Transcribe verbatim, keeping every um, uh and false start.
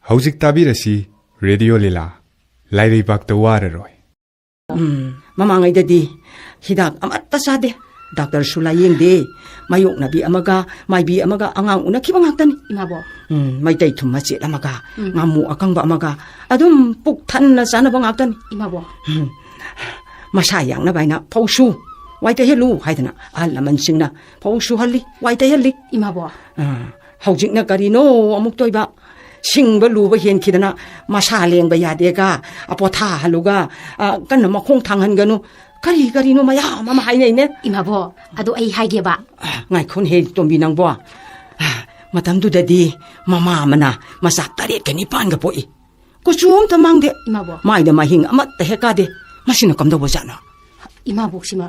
ꯍꯧꯖꯤꯛ ꯇꯥꯕꯤꯔꯁꯤ ꯔꯦꯗꯤꯑꯣ ꯂꯤꯂꯥ, ꯂꯥꯏꯔꯩꯕꯥꯛꯇ ꯋꯥꯔꯔꯣꯏ꯫ ꯎꯝ, ꯃꯃꯥꯡꯉꯩꯗꯗꯤ ꯍꯤꯗꯥꯛ ꯑꯃꯠꯇ ꯆꯥꯗꯦ, ꯗꯥꯛꯇꯔꯁꯨ ꯂꯥꯌꯦꯡꯗꯦ, ꯃꯥꯌꯣꯛꯅꯕꯤ ꯑꯃꯒ ꯃꯥꯏꯕꯤ ꯑꯃꯒ ꯑꯉꯥꯡ ꯎꯅꯈꯤꯕ ꯉꯥꯛꯇꯅꯤ꯫ ꯏꯃꯥꯕꯣ꯫ ꯎꯝ, ꯃꯩꯇꯩ ꯊꯨꯝ ꯃꯆꯦꯠ ꯑꯃꯒ, ꯎꯝ꯫ ꯉꯥꯃꯨ ꯑꯀꯪꯕ ꯑꯃꯒ, ꯑꯗꯨꯝ ꯄꯨꯛ ꯊꯟꯅ ꯆꯥꯅꯕ ꯉꯥꯛꯇꯅꯤ꯫ ꯏꯃꯥꯕꯣ꯫ ꯎꯝ, ꯃꯁꯥ ꯌꯥꯡꯅꯕ ꯍꯥꯏꯅ ꯐꯧꯁꯨ, ꯋꯥꯏ ꯇꯩꯍꯜꯂꯨ ꯍꯥꯏꯗꯅ ꯑꯍꯜ ꯂꯃꯟꯁꯤꯡꯅ ꯐꯧ ꯁꯨꯍꯜꯂꯤ, ꯋꯥꯏ ꯇꯩꯍꯜꯂꯤ꯫ ꯏꯃꯥꯕꯣ꯫ ꯑꯥ, ꯍꯧꯖꯤꯛꯅ ꯀꯔꯤꯅꯣ ꯑꯃꯨꯛ ꯇꯧꯏꯕ? ꯁꯤꯡꯕ ꯂꯨꯕ ꯍꯦꯟꯈꯤꯗꯅ ꯃꯁꯥ ꯂꯦꯡꯕ ꯌꯥꯗꯦꯒ, ꯑ, ꯄꯣꯊꯥꯍꯜꯂꯨꯒ, ꯑ, ꯀꯟꯅ ꯃꯈꯣꯡ ꯊꯥꯡꯍꯟꯒꯅꯨ, ꯀꯔꯤ ꯀꯔꯤꯅꯣ ꯃꯌꯥꯝ ꯑꯃ ꯍꯥꯏꯅꯩꯅꯦ꯫ ꯏꯃꯥꯕꯣ, ꯑꯗꯨ ꯑꯩ ꯍꯥꯏꯒꯦꯕ꯫ ꯑ, ꯉꯥꯏꯈꯣꯅꯦꯍꯦ ꯇꯣꯝꯕꯤ ꯅꯪꯕꯣ꯫ ꯑ, ꯃꯇꯝꯗꯨꯗꯗꯤ ꯃꯃꯥ ꯑꯃꯅ ꯃꯆꯥ ꯇꯔꯦꯠꯀ ꯅꯤꯄꯥꯟꯒ ꯄꯣꯛꯏ꯫ ꯀꯨꯆꯨ ꯑꯝꯇ ꯃꯥꯡꯗꯦ꯫ ꯏꯃꯥꯕꯣ꯫ ꯃꯥꯏꯗ ꯃꯍꯤꯡ ꯑꯃꯠꯇ ꯍꯦꯛ ꯀꯥꯗꯦ꯫ ꯃꯁꯤꯅ ꯀꯝꯗꯧꯕ ꯖꯥꯠꯅꯣ? ꯏꯃꯥꯕꯣꯛꯁꯤꯃ